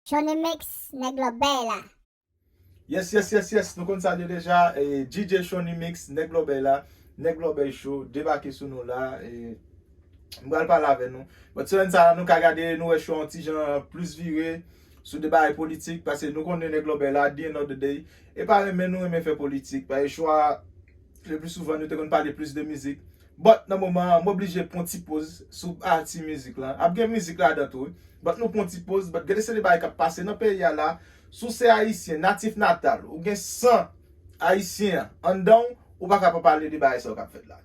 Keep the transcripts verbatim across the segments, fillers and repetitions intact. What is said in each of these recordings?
Shonny Mix, nèg lòbèy la. Yes, yes, yes, yes. Nou konn sa de deja. E, D J Shonny Mix, nèg lòbèy la. Nèg lòbèy show, debake sou nou la. E, m pral pale avè nou. But semèn sa a, nou ka gade, nou wè show an ti jan plis vire sou de bagay politik, paske nou konnen nèg lòbèy la, at the end of the day, e pa renmen nou renmen fè politik. Paske show a, le pli souvan, nou te konn pale plis de mizik. But nan moman an, m oblije pran ti poz sou pati mizik la. Ap gen mizik ladan tou, wi. But nou pran ti poz, but gade se de bagay k ap pase nan peyi a la. Si w se ayisyen, natif natal, ou gen san ayisyen an anndan w, ou pa ka pa pale de bagay sa yo k ap fèt la.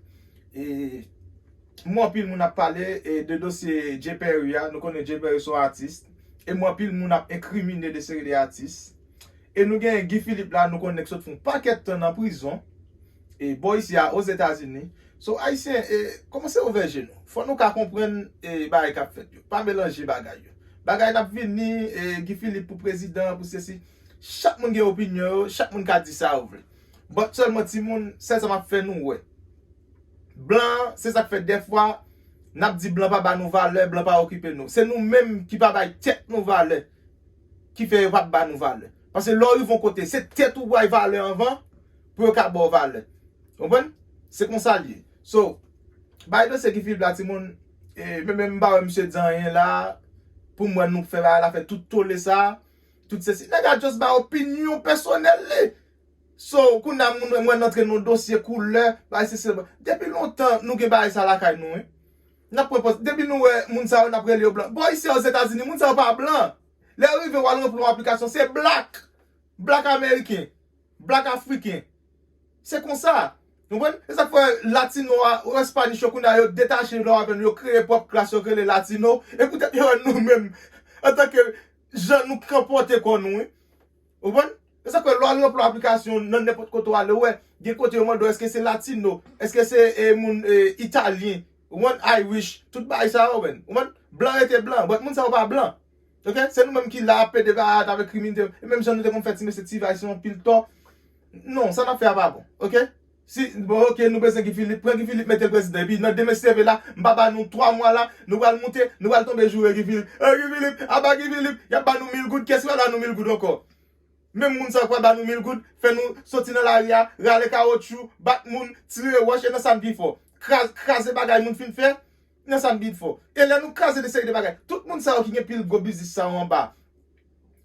E m wè anpil moun ap pale e de dosye Jay Perry a, nou konnen Jay Perry se yon atis. E m wè anpil moun ap enkrimine de seri de atis. E nou gen Guy Philippe la, nou konnen nèg sot fè yon pakèt tan nan prizon. E bò isi a, Ozetazini. So, Ayisyen, e, kòmanse ouvè je nou. Fò nou ka konprann e bagay k ap fèt yo. Pa melanje bagay yo. Bagay n ap vini, e, Guy Philippe pou prezidan, pou sesi. Chak moun gen opinyon yo, chak moun ka di sa yo vle. But sèlman timoun, sèl sa m ap fè nou wè. Blan, se sa k fè dèfwa, n ap di blan pa ba nou valè, blan pa okipe nou. Se nou menm ki pa bay tèt nou valè, ki fè yo p ap ba nou valè. Paske lè w rive yon kote, se tèt ou bay valè anvan, pou yo ka ba w valè. Konprann? Se konsa l ye. So, bay dosye Guy Philippe la, timoun, e, men menm m pa wè misye di anyen la, pou m wè nou fè bagay la, fè tout tole sa, tout sesi. Nèg la just bay opinyon pèsonèl li. So, kounye a moun mwen antre nan dosye koulè, bay se se. Depi lontan, nou gen bagay sa lakay nou, wi. N ap pran pòz. Depi nou wè moun sa yo, n ap rele yo blan. Bò isi a Ozetazini, moun sa yo pa blan. Lè yo rive, w al ranpli yon aplikasyon, se black. Black ameriken. Black afriken. Se konsa. Konprann? E sa k fè latino a, ou espanish yo kounye a, yo detache lè w avè nou, yo kreye pwòp klas yo k rele latino. E poutèt yo wè nou menm, antanke jan nou konpòte kò nou, wi. Ou konprann? E sa k fè lè w al ranpli aplikasyon nan nenpòt kote w ale, ou wè, gen kote yo mande w èske se latino, èske se e, moun e, italyen, ou konprann, Irish, tout bagay sa yo, ou konprann? Ou konprann? Blan rete blan, but moun sa yo pa blan. Ok? Se nou menm ki la ap pede bat avèk kriminèl, e menm jan nou te konn fè ti mesye ti vay se yon pil tò. Non, sa n ap fè a pa bon. Ok? Si, bon, ok, nou bezwen Guy Philippe, pran Guy Philippe, mete l prezidan. Epi nan demen si Dye vle la, m pa ba nou twa mwa la, nou pral moute, nou pral tonbe joure Guy Philippe. E Guy Philippe, aba Guy Philippe, y ap ba nou mil goud, kiyès ki pral ba nou mil goud ankò? Menm moun sa yo k pral ba nou mil goud, fè nou soti nan lari a, rale kawotchou, bat moun, tire wòch, e nan sa n pi fò. Kraz, kraze bagay moun fin fè, nan sa n pi fò. E lè nou kraze de seri de bagay, tout moun sa yo ki gen pil gwo biznis sa yo anba,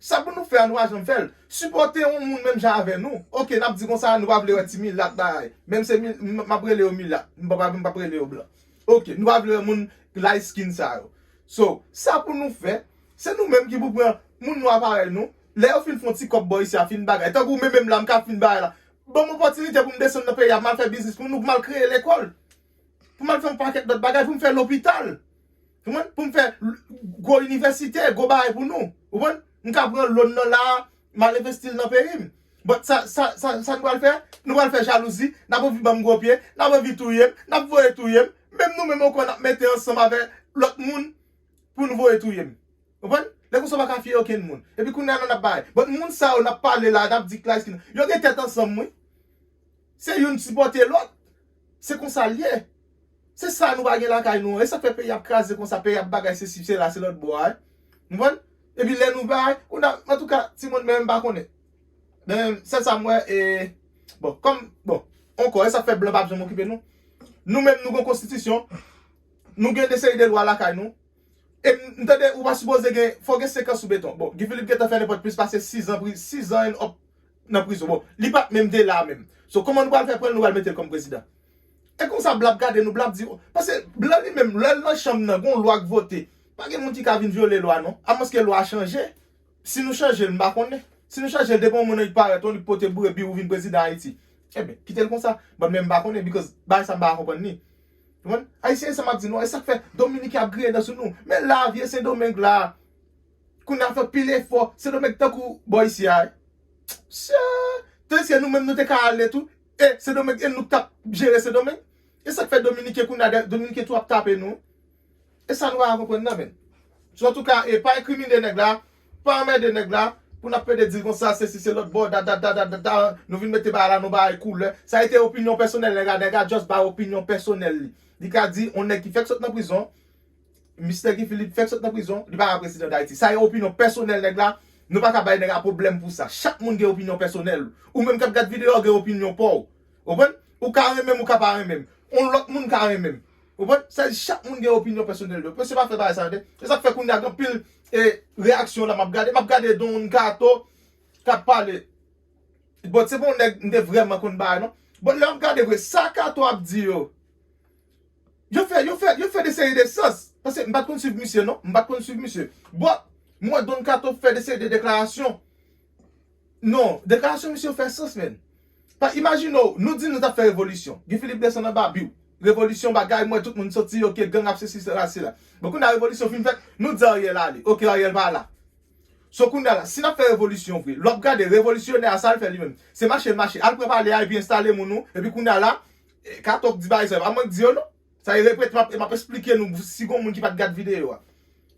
sa pou nou fè a, nou pa janm fè l. Sipòte yon moun menm jan avè nou. Ok, n ap di konsa, nou pa vle wè ti milat bagay. Menm se mi, m, m ap rele yo milat. M pa, m p ap rele yo blan. Ok, nou pa vle wè moun light skin sa yo. So, sa pou nou fè, se nou menm ki pou pran moun nwa parèy nou. Lè yo fin fè yon ti kòb bò isi a, fin bagay. Tankou mwen menm la, m ka fin bagay la. Ban m opòtinite pou m desann nan peyi a, pou m al fè biznis pou nou, pou m al kreye lekòl. Pou m al fè yon pakèt lòt bagay, pou m fè lopital. Ou konprann? Pou m fè l-, gwo inivèsite, gwo bagay pou nou. Ou konprann? M ka pran loan nan la, m al envesti l nan peyi m. But sa, sa, sa, sa nou pral fè? Nou pral fè jalouzi, n ap anvi ban m gwo pye, n ap anvi touye m, n ap voye touye m. Menm nou menm ankò, n ap mete ansanm avè lòt moun pou nou voye touye m. Ou konprann? Lè konsa w pa ka fye okenn moun. Epi kounye a la n ap bay. But moun sa yo n ap pale la, n ap di k light skin, yo gen tèt ansanm, wi. Se youn sipòte lòt. Se konsa l ye. Se sa nou pa gen lakay nou an. E sa k fè peyi ap kraze konsa, peyi ap bagay se si, se la, se lòt bò a, wi. Ou konprann? Epi lè nou bay, kounye a, antouka, timoun, men m pa konnen. Men sèl sa m wè, e, bon, kòm, bon, ankò, e sa k fè blan p ap janm okipe nou. Nou menm, nou gen konstitisyon, nou gen de seri de lwa lakay nou. E m, m tande, ou pa sipoze gen, fò gen senk an sou beton. Bon, Guy Philippe gentan fè nenpòt plis pase sis an pri-, sis an and up nan prizon. Bon, li pa t menm te la menm. So, kòman nou pral fè pran l, nou pral mete l kòm prezidan? E konsa, blan ap gade nou, blan ap di, paske blan li menm, lè l nan chanm nan, gon lwa k vote. Pa gen moun ki ka vin vyole lwa, non. Amwenske lwa a chanje. Si nou chanje l, m pa konnen. Si nou chanje l, depi yon moun annik parèt, yon annik pote brebi ou vin prezidan Ayiti. Ebyen, kite l konsa. But men m pa konnen, because bagay sa m pa ka konprann li. Ou konprann? Ayisyen, sa m ap di nou, e sa k fè Dominiken ap griyen dan sou nou. Men lavi e Sendomeng la. Kounye a fè pil efò. Sendomeng tankou bò isi a. Sè, tandiske nou menm nou te ka ale tou. E Sendomeng, e nou k t ap jere Sendomeng. E sa k fè Dominiken kounye a, Dominiken tou ap tape nou. E sa nou pa ka konprann nan, men. So, antouka, e pa enkrimine nèg la, pa anmède nèg la, pou n ap pede di l konsa, se si se lòt bò, da, da, da, da, da, da, nou vin mete bagay la, nou bagay koulè. Sa rete opinyon pèsonèl nèg la, nèg la just bay opinyon pèsonèl li. Li ka di, on nèg ki fèk sot nan prizon, Mistè Guy Philippe fèk sot nan prizon, li pa ka prezidan Dayiti. Sa e opinyon pèsonèl nèg la. Nou pa ka bay nèg la pwoblèm pou sa. Chak moun gen opinyon pèsonèl. Ou menm k ap gad videyo a, w gen opinyon pa w. Ou konprann? Ou ka renmen m, ou ka pa renmen m. Yon lòt moun ka renmen m. Ou konprann? Sa di chak moun gen opinyon pèsonèl yo. Mesye pa fè bagay sa yo, tande. E sa k fè kounye a gen anpil e, reyaksyon la m ap gade. M ap gade Don Kato k ap pale. Bon, se pa yon nèg m te vrèman konn bagay, non. Bon, lè m gade vre, sa Kato ap di yo, yo fè, yo fè, yo fè de seri de sans. Paske m pa t konn swiv misye, non. M pa t konn swiv misye. Bon, m wè Don Kato fè de seri de deklarasyon. Non, deklarasyon misye yo fè sans, menn. Pa, imajine w, nou di nou t ap fè revolisyon. Guy Philippe desann anba, biw. Revolisyon, bagay, m wè tout moun soti, oke, gang ap sesi, sela, sela. Bon, kounye a revolisyon fin fèt, nou di Ariel ale. Oke, Ariel pa la. So, kounye a la, si n ap fè revolisyon vre, lè w ap gade, revolisyonè a, sa l fè li menm? Se mache l mache. Al pran palè a, epi enstale moun ou, epi kounye a la, e, Kato k di bagay sa yo. Pa mwen k di yo, non. Sa e repete, m ap, m ap esplike nou, si gon moun ki pa t gad videyo a.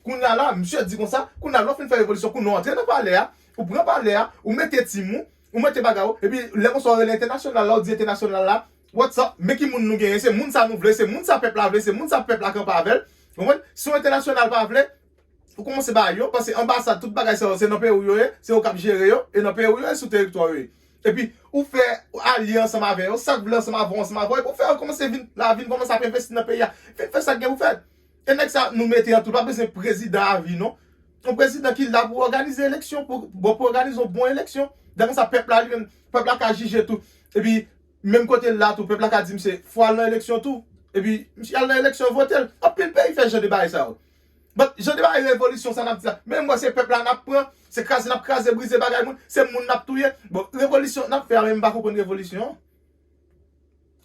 Kounye a la, misye di konsa, kounye a, lè w fin fè revolisyon, kounye a w antre nan palè a, ou pran palè a, ou mete tim ou, ou mete bagay ou, epi lè konsa w rele entènasyonal la, ou di entènasyonal la, what's up, men ki moun nou genyen, se moun sa nou vle, se moun sa pèp la vle, se moun sa pèp la kanpe avè l. Ou konprann? Si yon entènasyonal pa vle, ou kòmanse ba yo, paske anbasad, tout bagay sa yo, se nan peyi w yo ye, se yo k ap jere yo, e nan peyi w yo ye, sou teritwa yo ye. Epi, ou fè alye ansanm avè yo, sa k vle ansanm avè w, ansanm avè w, epi ou fè yo kòmanse vin, la vin kòmanse ap envesti nan peyi a. Vin fè sa k gen pou fèt. E nèg sa nou mete an tou, pa bezwen prezidan avi, non. Yon prezidan ki la pou òganize eleksyon, pou, bon, pou òganize yon bon eleksyon. Lè konsa, pèp la, li menm, pèp la ka jije tou. Epi, menm kote l la tou, pèp la ka di misye, fò al nan eleksyon tou. Epi, misye al nan eleksyon, vote l. Anpil peyi fè jan de bagay sa yo. But, jan de bagay revolisyon sa n ap di la. Men m wè se pèp la n ap pran, se kraze n ap kraze, brize bagay moun, se moun n ap touye. Bon, revolisyon n ap fè a, men m pa konprann revolisyon an.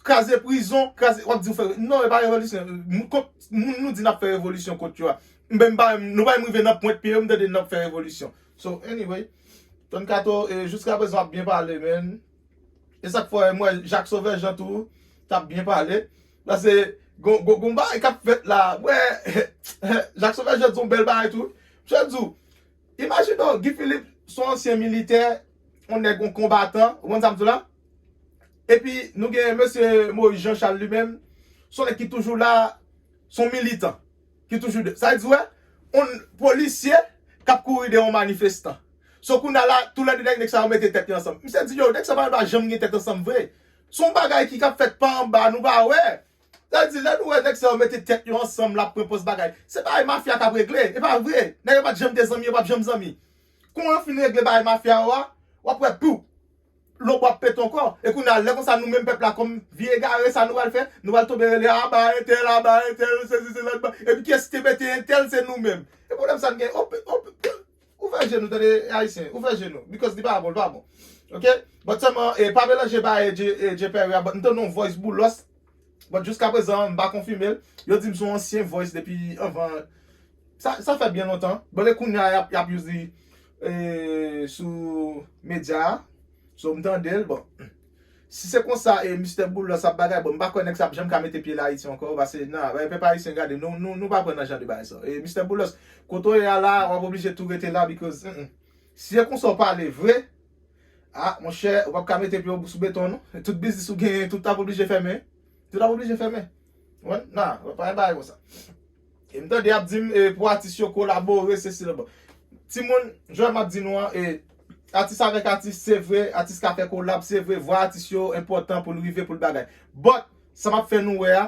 Kraze prizon, kraze, w ap di w fè, non, e pa revolisyon. Moun, kont, moun nou di n ap fè revolisyon kont yo a. Men m pa, nou pa menm rive nan pwent pye yo, m tande n ap fè revolisyon. So, anyway, Don Kato, e, jiska prezan w ap byen pale, man. E sa k fè m wè Jacques Sauveur Jean tou t ap byen pale. Paske gon, gon, gon bagay k ap fèt la. Mwen, Jacques Sauveur Jean di yon bèl bagay tou. Misye di w, imajine w, Guy Philippe se yon ansyen militè, yon nèg, yon konbatan, ou konprann sa m di w la? Epi nou gen mesye Moïse Jean Charles li menm, se yon nèg ki toujou la, se yon militan ki toujou de. Sa vle di, wè, yon polisye k ap kouri dèyè yon manifestan. So, kounye a la, toulède nèg, nèg sa yo mete tèt yo ansanm. Misye di, yo, nèg sa pa, pa janm gen tèt ansanm vre. Se yon bagay ki, k ap fèt pa anba, nou pa wè. Sa vle di, lè nou wè nèg sa yo mete tèt yo ansanm, l ap pran pòz bagay. Se bagay mafya k ap regle, e pa vre. Nèg yo pa t janm te zanmi, yo p ap janm zanmi. Kou yo fin regle bagay mafya yo a, w ap wè, pou! Lòt bò ap pete ankò. E kounye a, lè konsa, nou menm pèp la, kòm vye egare sa nou pral fè, nou pral tonbe rele, aba entèl, aba entèl, sesi, sela, ba. Epi kiyès ki te mete entèl, se nou menm. E pwoblèm sa n gen, ope, ope, ouvè je nou, tande, Ayisyen, ouvè je nou. Because li pa bon, li pa bon. Oke? But sèlman, e, pa melanje ba e Dje, e, Dje Pèri a, but m tande yon voice Boulos. But jiska prezan, m pa konfime l. Yo di m se yon ansyen voice depi anvan. Sa, sa fè byen lontan. But e kounye a, y ap, y ap use li, e, sou medya a. So, m tande l, bon. Si se konsa, e, Mistè Boulos ap bagay, bon, m pa kwè nèg sa ap janm ka mete pye l Ayiti ankò, paske, nan, e, pèp ayisyen, gade, nou, nou, nou pa pran nan jan de bagay sa. E, Mistè Boulos, kote w ye a la, w ap oblije tou rete la, because, mm, mm. Si se konsa w pale vre, a, monchè, ou p ap ka mete pye w sou beton, non. Tout biznis ou genyen, tout ap oblije fèmen. Tout ap oblije fèmen. Ou konprann? Nan, pa gen bagay konsa. E m tande y ap di m, e, pou atis yo kolabore, se sila, bon. Timoun, jan m ap di nou an, e, atis avèk atis, se vre, atis ka fè kolab, se vre, vwa atis yo enpòtan pou l rive, pou l bagay. But, sa m ap fè nou wè a,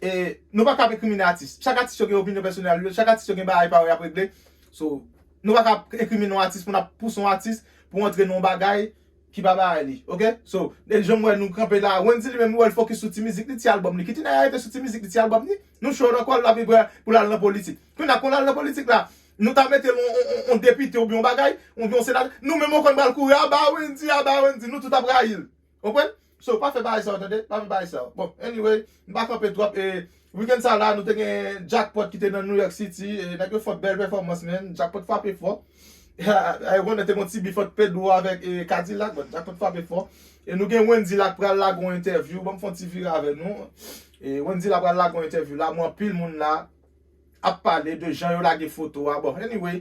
e, nou pa ka ap enkrimine atis. Chak atis yo gen opinyon pèsonèl yo, chak atis yo gen bagay pa yo y ap regle. So, nou pa ka ap enkrimine yon atis pou n ap pouse yon atis pou antre nan yon bagay ki pa bagay li, oke? So, e jan m wè nou kanpe la, Wendy li menm, m wè l fokis sou ti mizik li, ti albòm li. Kite nèg arete sou ti mizik li, ti albòm li. Nou cho nan kò l, l ap vin pou l al nan politik. Kounye a, kon l al nan politik la, nou ta mete l yon, yon, yon, yon depite oubyen yon bagay, oubyen yon senatè. Nou menm, nou konn pral kouri, aba Wendy, aba Wendy, nou tout ap rayi l. Ou konprann? So, pa fè bagay sa yo, tande? Pa fè bagay sa yo. Bon, anyway, m pa kanpe twòp. E, wikenn sa la, nou te gen Jackpot ki te nan New York City. E, nèg yo fè bèl pèfòmans, man. Jackpot frape fò. Ou konnen te gen yon ti bif ant Pedro avèk, e, Kadilak, but Jackpot frape fò. E nou gen Wendy la k pral lage yon entèvyou. Ban m fè yon ti vire avè nou. E, Wendy la pral lage yon entèvyou la. Mwen, anpil moun la ap pale de jan yo lage foto a. Bon, anyway,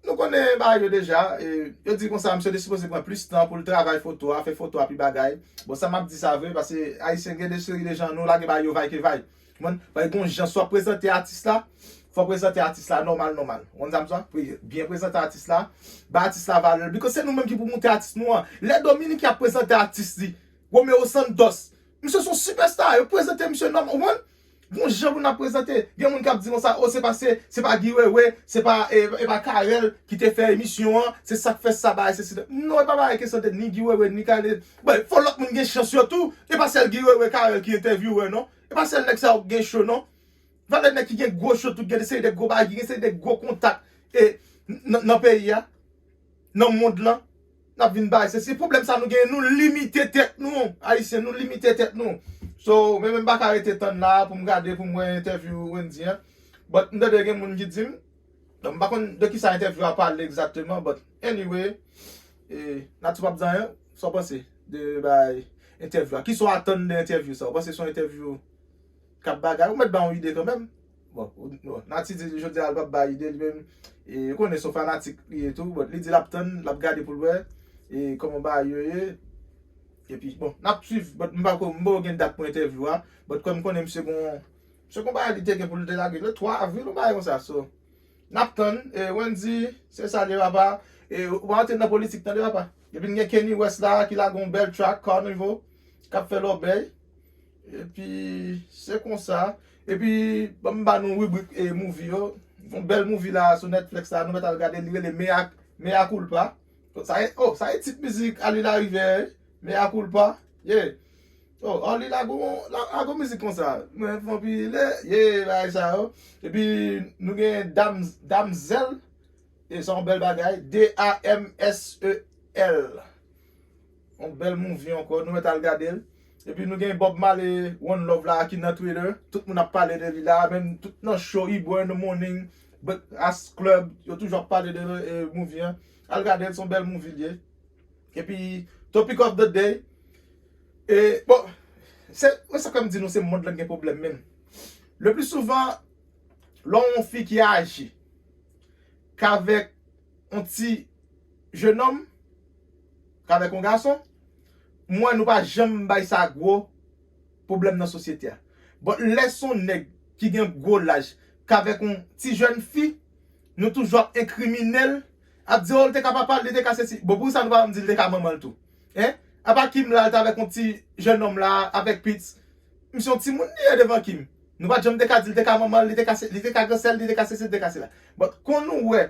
nou konnen bagay yo deja. E, yo di konsa, misye te sipoze pran plis tan pou l travay foto a, fè foto a pi bagay. Bon, sa m ap di sa vre, paske Ayisyen gen de seri de jan nou lage bagay yo vay ke vay. Ou konprann? Paske gon jan si w ap prezante atis la, Fò w prezante atis la nòmal, nòmal. Ou konn sa m di a? Pre- Byen prezante atis la. Bay atis la valè l. Because se nou menm ki pou moute atis nou an. Lè Dominiken ap prezante atis li, Romeo Santos, misye se yon sipèsta. Yo prezante misye nòmal. Ou konprann? Gon jan pou n ap prezante. Gen moun k ap di konsa, o, se pa se, se pa Guy Wewe, se pa, e, e pa Carel ki te fè emisyon an, se sa k fè sa, bagay sesi. Non, e pa bagay kesyon de ni Guy Wewe, ni Carel. Bon, fò lòt moun gen chans yo tou. E pa sèl Guy Wewe, Carel ki entèvyouwè, non. E pa sèl nèg sa yo k gen cho, non. Valè nèg ki gen gwo cho tout, gen seri de gwo bagay, gen seri de gwo kontak e, nan, nan peyi a, nan mond lan, n ap vin bay. Se, se pwoblèm sa nou genyen, nou limite tèt nou, Ayisyen, nou limite tèt nou. So, mwen menm m pa ka rete tann la pou m gade, pou m wè entèvyou Wendy an. But m tande gen moun ki di m, bon, m pa konn de ki sa entèvyou a pale egzakteman, but anyway, e, Naty p ap di anyen, sa w panse de bay entèvyou a? Kisa w atann de entèvyou sa? W panse se yon entèvyou k ap bagay, ou mèt ba yon ide kanmenm. Bon, ou- bon, Naty di jodi a l p ap bay ide li menm. E, ou konnen se yon fanatik li ye tou, but li di l ap tann, l ap gade pou l wè e kòman bagay yo ye. Epi, bon, n ap swiv, but m pa ko- m poko gen dat pou entèvyou a, but kòm m konnen misye gon, misye gon bagay li te gen pou l te lage le twa avril, yon bagay konsa, so, n ap tann, e, Wendy, se sa l ye papa, e, ou pa antre nan politik tande papa. Epi n gen Kanye West la, ki lage yon bèl track, Carnival, k ap fè lòbèy. Epi, se konsa. Epi, ban m ba nou ribrik e movie yo. Yon bèl movie la sou Netflix la, nou mèt al gade, li rele Mea, Mea Culpa. Sa e, oh, sa e tit mizik Arly Larivière, Mea Culpa. Yeah. Oh, Arly lago, la- lago mizik konsa. Mwen fanpile, yeah, bagay sa yo. Epi, nou gen Dam, Damsel. E se yon bèl bagay. D A M S E L. Yon bèl movie ankò. Nou mèt al gade l. Epi nou gen Bob Marley, One Love la ki nan Twitter. Tout moun ap pale de li la. Menm tout nan show, Ebro in the Morning, Breakfast Club, yo toujou ap pale de e, movie an. Al gade l, se yon bèl movie li ye. Epi, topic of the day. E, bon, se, wè sa kòm di nou, se mond lan gen pwoblèm menm. Le pli souvan, lè w yon fi ki aji, k avèk yon ti jenòm, k avèk yon gason, m wè nou pa janm bay sa gwo pwoblèm nan sosyete a. But lè s on nèg ki gen gwo laj, k avèk yon ti jèn fi, nou toujou ap enkrimine l, ap di, o, l te ka papa l, li te ka sesi. Bon, poukisa nou pa janm di l te ka manman l tou? Hein? Apa Kim la, l t avèk yon ti jènòm la, avèk Pitts. Misye yon timoun li ye devan Kim. Nou pa t janm te ka di l te ka manman l, li te ka se- li te ka gran sè l, li te ka sesi, li te ka sela. But kon nou wè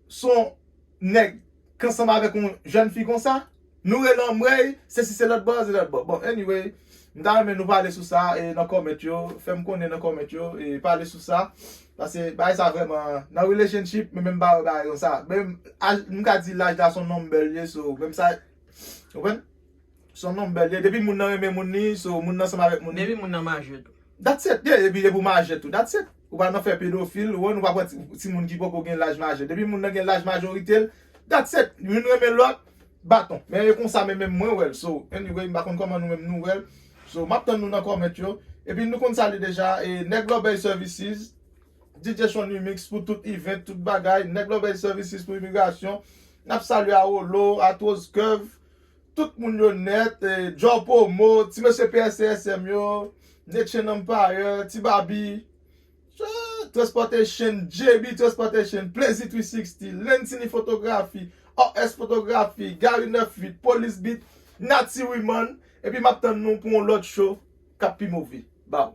s on nèg k ansanm avèk yon jèn fi konsa, nou rele anmwey, sesi se lòt bò, se lòt bò. Bon, anyway, m ta renmen nou pale sou sa e nan comment yo, fè m konnen nan comment yo e pale sou sa. Paske bagay sa vrèman nan relationship, men menm pa bagay konsa. Menm, aj- m ka di laj la s on number li ye, so, menm sa, ou konprann? S on number li ye. Depi moun nan renmen moun li, so, moun nan ansanm avèk moun li. Depi moun nan majè tou. That's it. Yeah, epi depi w majè tou. That's it. Ou pa nan fè pedofil, ou wè, nou pa pran ti- timoun ki poko gen laj majè. Depi moun nan gen laj majorite l, that's it. Youn renmen lòt, baton. Men e konsa men menm mwen wè l. So, anyway, m pa konn kòman nou menm nou wè l. So, m ap tann nou nan comment yo. Epi nou konn sa li deja, e Nèg Lòbèy Services, D J Sean Remix pou tout event, tout bagay. Nèg Lòbèy Services pou imigrasyon. N ap salye a Olo, a Twozkev, tout moun yo nèt, e, Djò Promo, ti mesye P S C S M yo, Nation Empire, Ti Babi, Transportation, J B Transportation, Plezi three sixty, Lentini Fotografi, R S Fotografi, Gary Neuf Huit, Police Beat, Nati Wiman, epi m ap tann nou pou yon lòt show k ap pi move. Baw.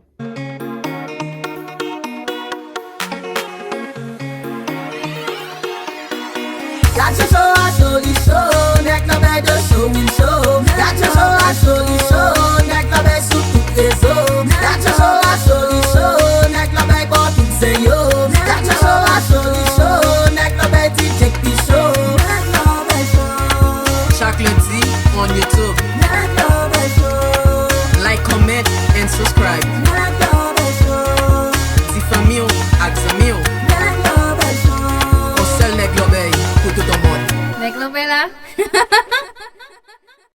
Gad show a cho li cho, nèg nan bèy de cho, wi cho. Gad show a cho li cho, nèg nan bèy sou tout rezo. Gad show a cho li cho, nèg nan bèy bò tout zen yo. Gad show a cho li cho, nèg nan bèy D J k pi cho. Nèg nan bèy cho. Chak lendi, on YouTube.